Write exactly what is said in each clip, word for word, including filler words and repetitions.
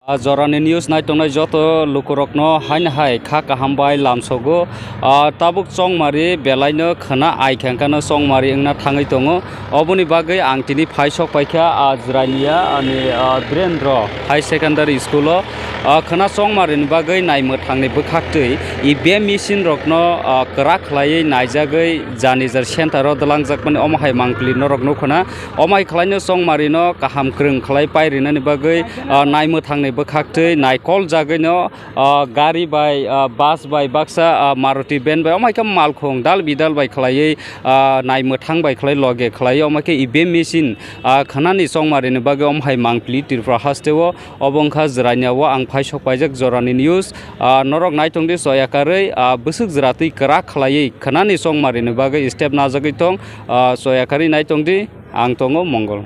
Ah, jorani news naitongnai joto lukurokno haino hai kha kaham bai lamsogo. Ah, tabuk chongmari belaino khwna ai khe hwnkhe no chongmari wngna thangwi tongo. Oboni bagwi ang tini phai sok paikha, ah, Jirania ani, ah, Birendra High Secondary School o. Ah, khwna chongmarini bagwi naimwthangni bwkhaktwi E V M machine rokno, ah, kwrak khlaiwi naijagwi jani jar center o dwlangjakmani omo hai mangpili norokno khwna. Omo hai khlaino chongmarino kaham kwrwng khlai pai rinani bagwi, ah, naimwthangni bwkhaktwi naikol jagwino, ah, gari bai, ah, bus bai baksa, ah, Maruti van bai omo hai khe malkhung dal bidal bai khlaiwi, ah, naimwthang bai khlai loge khlai omo khe E V M machine, ah, khwnani chongmarini bagwi omo hai mangpili Tripura hasteo. Obo wngkha Jirania o ang phai sok paijak jorani news. Ah, norok naitongdi choya karwi, ah, bwswk jwra twi kwrak khlaiwi khwnani chongmarini bagwi step najagwi tong. Ah, choya karwi naitongdi, ang tongo Mongol.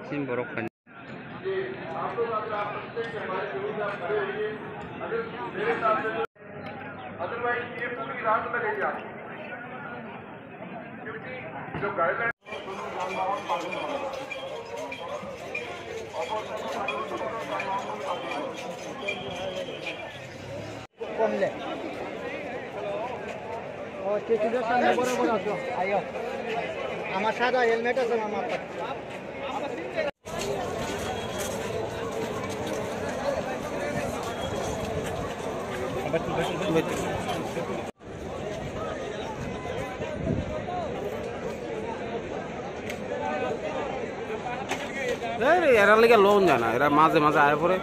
Chini borok khaina. কমলে। ও, স্টেশনের সামনে বরাবর আসো, আইও। আমার সাদা হেলমেট আছে, মামা। এই রে, এরা লেগে লোন যায় না, এরা মাঝে মাঝে আয় পড়ে।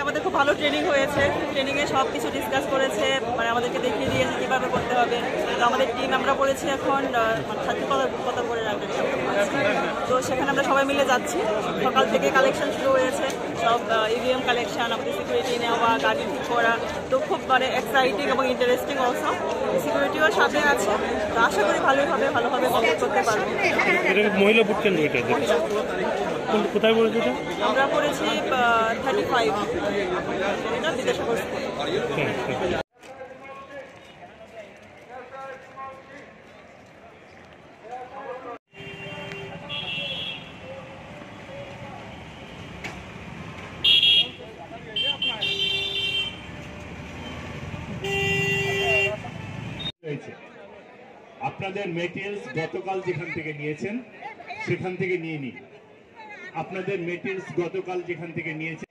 আমাদের খুব ভালো ট্রেনিং হয়েছে। ট্রেনিং এ সব কিছু ডিসকাস করেছে, মানে আমাদেরকে দেখিয়ে দিয়েছে কিভাবে করতে হবে। তো আমাদের টিম আমরা করেছি এখন, আহ, মানে ছাত্রী কত, কত করে রাখবে। তো সেখানে আমরা সবাই মিলে যাচ্ছি। সকাল থেকে কালেকশন শুরু হয়েছে, সব, আহ, ইভিএম কালেকশন, আমাদের সিকিউরিটি নেওয়া, গাড়ি ঠিক করা। তো খুব মানে এক্সাইটিং এবং ইন্টারেস্টিং অলসো। সিকিউরিটিও সাথে আছে, তো আশা করি ভালোই হবে, ভালোভাবে কমপ্লিট করতে পারবো। এটা কি মহিলা বুট ক্যাম্প এটা? মহিলা। কোন, কোথায় বলেছে এটা? আমরা পড়েছি, আহ, থার্টি ফাইভ। এটা বিদ্যাসাগর স্কুল। হুম, হুম। হয়েছে। আপনাদের মেটেরিয়ালস গতকাল যেখান থেকে নিয়েছেন, সেখান থেকে নিয়ে নিন। আপনাদের মেটেরিয়ালস গতকাল যেখান থেকে নিয়েছেন।